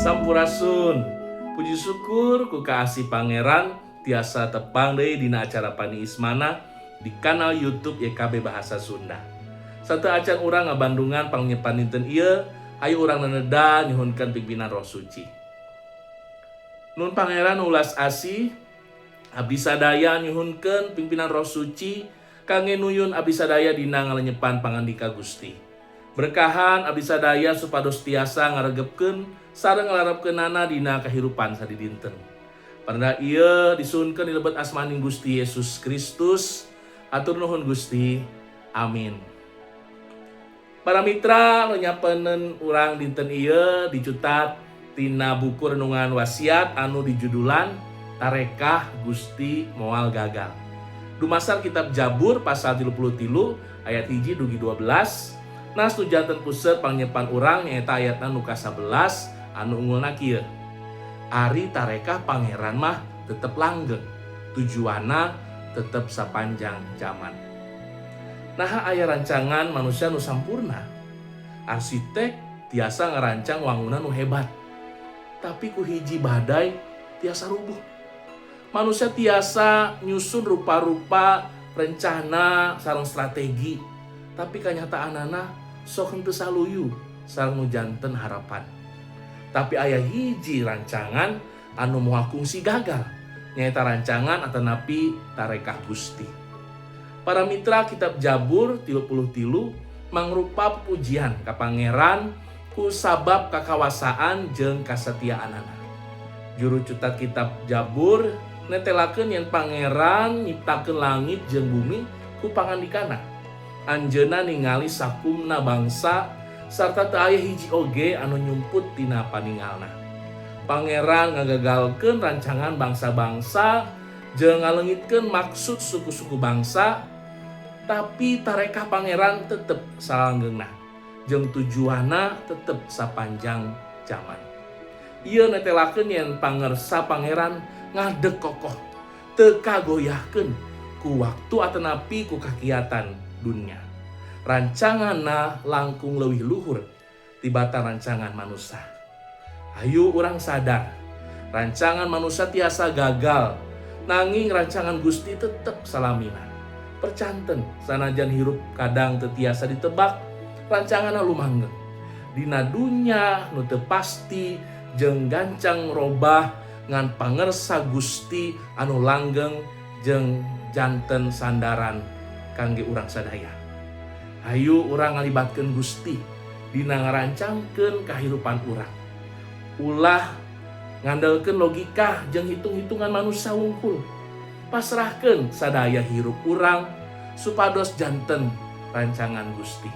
Sampurasun. Puji syukur ku kaasih Pangeran tiasa tepang deui dina acara Paniis Manah di kanal YouTube YKB Bahasa Sunda. Sateuacan urang ngabandungan panglenyepan dinten ieu, hayu urang naneda nyuhunkeun pimpinan Roh Suci. Nun Pangeran welas asih, abdi sadaya nyuhunkeun pimpinan Roh Suci kangge nuyun abdi sadaya dina ngalenyepan pangandika Gusti. Berkahan abdi sadaya supados tiasa ngaregepkeun sareng ngalarapkeunana dina kahirupan sadidinten. Paneda ieu disuhunkeun di lebet asmaning Gusti Yesus Kristus. Hatur nuhun, Gusti. Amin. Para mitra, lenyepaneun urang dinten ieu dicutat tina buku renungan wasiat anu dijudulan Tarekah Gusti Moal Gagal. Dumasar kitab Jabur pasal 33 ayat 1 dugi 12. Nas nu janten puseur panglenyepan urang nyaeta ayatna nu ka-11 anu unggulna kieu. Ari tarekah Pangeran mah tetep langgeng, tujuanna tetep sapanjang zaman. Nah, aya rancangan manusia nu sampurna. Arsitek tiasa ngerancang wangunan nu hebat. Tapi ku hiji badai tiasa rubuh. Manusia tiasa nyusun rupa-rupa rencana sareng strategi, tapi kenyataanana sok henteu saluyu sareng nu janten harapan. Tapi aya hiji rancangan anu moal kungsi gagal, nyaeta rancangan atanapi tarekah Gusti. Para mitra, kitab Jabur 33 mangrupa pujian ka Pangeran ku sabab kakawasaan jeung kasetiaanana. Juru cutat kitab Jabur netelakeun yen Pangeran nyiptakeun langit jeung bumi ku pangandikana. Anjeunna ningali sakumna bangsa sarta teu aya hiji oge anu nyumput tina paningalna. Pangeran ngagagalkeun rancangan bangsa-bangsa jeung ngaleungitkeun maksud suku-suku bangsa, tapi tarekah Pangeran tetep salanggengna jeung tujuanna tetep sapanjang zaman. Ieu netelakeun yen pangersa Pangeran ngadeg kokoh, teu kagoyahkeun ku waktu atanapi ku kakiatan dunia. Rancanganna langkung leuwih luhur tibatan rancangan manusia. Ayo urang sadar, rancangan manusia tiasa gagal, nanging rancangan Gusti tetep salamina. Percanten sanajan hirup kadang teu tiasa ditebak, rancangan lumanggeng. Dina dunya nu teu pasti jeung gancang robah, ngan pangersa Gusti anu langgeng jeung janten sandaran kangge urang sadaya. Hayu urang ngalibatkeun Gusti dina ngarancangkeun kahirupan urang. Ulah ngandelkeun logika jeung hitung-hitungan manusia wungkul. Pasrahkeun sadaya hirup urang supados janten rancangan Gusti.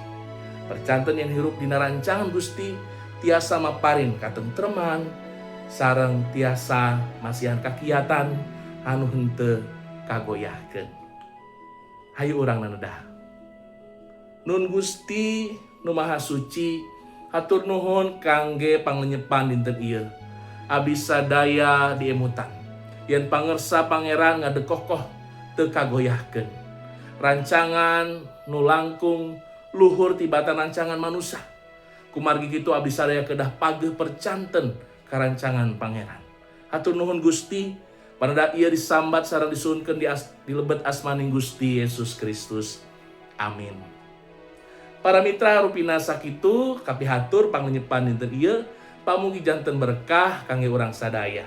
Percanten yen hirup dina rancangan Gusti tiasa maparin katentreman sareng tiasa masihan kakiatan anu henteu kagoyahkeun. Hayu urang nanedah. Nun Gusti nu Maha Suci, hatur nuhun kangge panglenyepan dinten ieu. Abdi sadaya diemutan yen pangersa Pangeran ngadeg kokoh, teu kagoyahkeun. Rancangan nu langkung luhur tibatan rancangan manusia. Kumargi kitu abdi sadaya kedah pageh percanten karancangan Pangeran. Hatur nuhun, Gusti, paneda ieu disambat sareng disuhunkeun di lebet asmaning Gusti Yesus Kristus. Amin. Para mitra, rupina sakitu kapihatur panglenyepan dinten ieu, pamugi janten berkah kangge urang sadaya.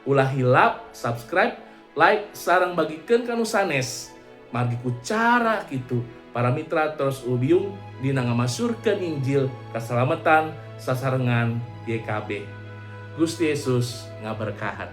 Ulah hilap subscribe, like, sareng bagikeun ka nu sanes. Margi ku cara kitu para mitra terus ubiung dina ngamasyhurkeun Injil kasalamatan sasarengan YKB. Gusti Yesus ngaberkahan.